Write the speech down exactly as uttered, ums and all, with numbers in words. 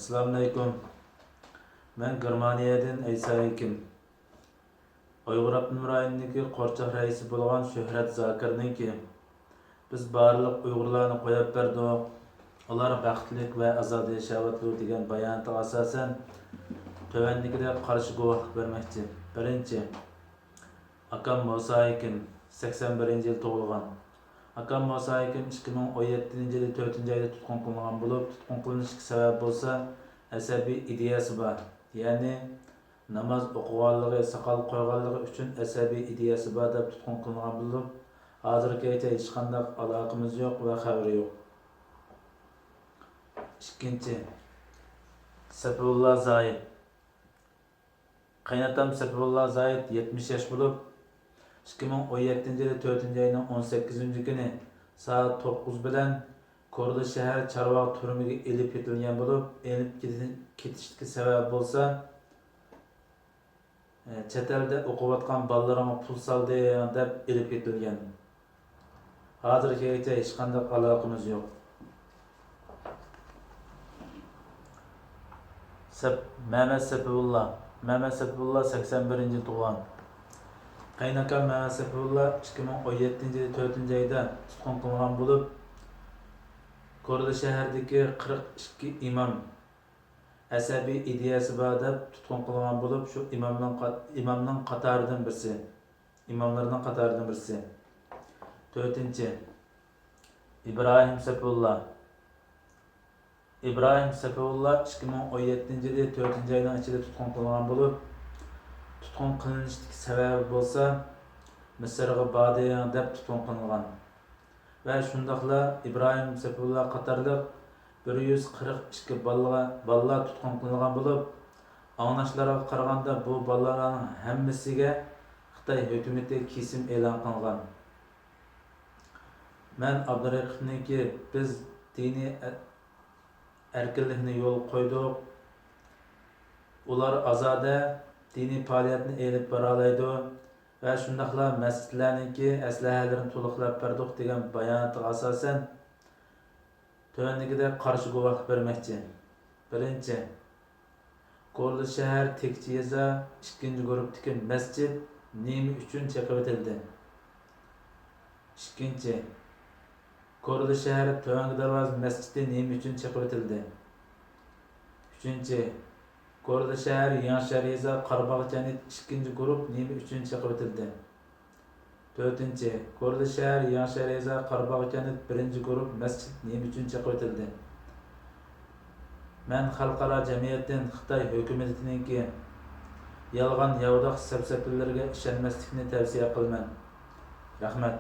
ئەسسالامۇئەلەيكۇم. مەن گېرمانىيەدىن ئەيسا ھېكىم. ئۇيغۇر ئاپتونوم رايونىدىكى قورچاق رەئىسى بولغان شۆھرەت زاكىرنىڭكى، «بىز بارلىق ئۇيغۇرلارنى قويۇپ بەردۇق، ئۇلار بەختلىك ۋە ئازادە ياشاۋاتىدۇ» دېگەن باياناتىغا ئاساسەن، تۆۋەندىكىدەك قارشى گۇۋاھلىق بەرمەكچى. بىرىنچى، ئاكام موسا ھېكىم، سەكسەن بىرىنچى يىل تۇغۇلغان. ئاكام موسا ھېكىم ئىككى مىڭ ئون يەتتىنچى يىلى تۆتىنچى ئايدا تۇتقۇن قىلىنغان بولۇپ، تۇتقۇن قىلىنىشتىكى سەۋەبى بولسا، ئەسەبىي ئىدىيەسى بار، يەنى ناماز ئوقۇغانلىقى، ساقال قويغانلىقى ئۈچۈن ئەسەبىي ئىدىيەسى بار دەپ تۇتقۇن قىلىنغان بولۇپ، ھازىرغىچە ھېچقانداق ئالاقىمىز يوق ۋە خەۋىرى يوق. ئىككىنچى، سەپىۋۇللا زاھىت. قېيىنئاتام سەپىۋۇللا زاھىت يەتمىش ياش بولۇپ، ئىككى مىڭ ئون يەتتىنچى يىلى تۆتىنچى ئاينىڭ ئون سەككىزىنچى كۈنى سائەت توققۇز بىلەن كورلا شەھەر چارۋاغ تۈرمىگە ئېلىپ كېتىلگەن بولۇپ، ئېلىپ كېتىشتىكى سەۋەبى بولسا، چەت ئەلدە ئوقۇۋاتقان بالىلىرىڭغا پۇل سالدىڭ دەپ ئېلىپ كېتىلگەن. ھازىرغىچە ھېچقانداق ئالاقىمىز يوق. سەپ-، مەمەت سەپىۋۇللا. مەمەت سەپىۋۇللا سەكسەن بىرىنچى يىل تۇغۇلغان. قېيىنئاكام مەمەت سەپىۋۇللا ئىككى مىڭ ئون يەتتىنچى يىلى تۆتىنچى ئايدا تۇتقۇن قىلىنغان بولۇپ، كورلا شەھەردىكى قىرىق ئىككى ئىمام، ئەسەبىي ئىدىيەسى بار دەپ تۇتقۇن قىلىنغان بولۇپ، شۇ ئىمامنىڭ قات-، ئىمامنىڭ قاتارىدىن بىرسى. ئىماملىرىنىڭ قاتارىدىن بىرسى. تۆتىنچى، ئىبراھىم سەپىۋۇللا. ئىبراھىم سەپىۋۇللا ئىككى مىڭ ئون يەتتىنچى يىلى تۆتىنچى ئاينىڭ ئىچىدە تۇتقۇن قىلىنغان بولۇپ، تۇتقۇن قىلىنىشتىكى سەۋەبى بولسا، مىسىرغا باردىڭ دەپ تۇتقۇن قىلىنغان. ۋە شۇنداقلا ئىبراھىم سەپىۋۇللا قاتارلىق بىر يۈز قىرىق ئىككى بالىغا، بالىلار تۇتقۇن قىلىنغان بولۇپ، ئاڭلاشلارغا قارىغاندا، بۇ بالىلارنىڭ ھەممىسىگە خىتاي ھۆكۈمىتى كېسىم ئېلان قىلغان. مەن ئابدۇرېقىپنىڭكى، «بىز دىنىي ئە-، ئەركىنلىكنى يولغا قويدۇق، ئۇلار ئازادە دىنىي پائالىيەتنى ئېلىپ بارالايدۇ ۋە شۇنداقلا مەسچىتلەرنىڭكى ئەسلىھەلىرىنى تولۇقلاپ بەردۇق» دېگەن باياناتىغا ئاساسەن، تۆۋەندىكىدەك قارشى گۇۋاھلىق بەرمەكچى. بىرىنچى، كورلا شەھەر تېكچە يېزا ئىككىنچى گۇرۇپتىكى مەسچىت نېمە ئۈچۈن چېقىۋېتىلدى؟ ئىككىنچى، كورلا شەھەر تۆۋەنكى دەرۋازا مەسچىتى نېمە ئۈچۈن چېقىۋېتىلدى؟ ئۈچىنچى، كورلا شەھەر يېڭىشەھەر يېزا قاراباغ كەنت ئىككىنچى گۇرۇپ نېمە ئۈچۈن چېقىۋېتىلدى؟ تۆتىنچى، كورلا شەھەر يېڭىشەھەر يېزا قاراباغ كەنت بىرىنچى گۇرۇپ مەسچىت نېمە ئۈچۈن چېقىۋېتىلدى؟ مەن خەلقئارا جەمئىيەتتىن خىتاي ھۆكۈمىتىنىڭكى يالغان ياۋىداق سەپسەتىلىرىگە ئىشەنمەسلىكنى تەۋسىيە قىلىمەن. رەھمەت.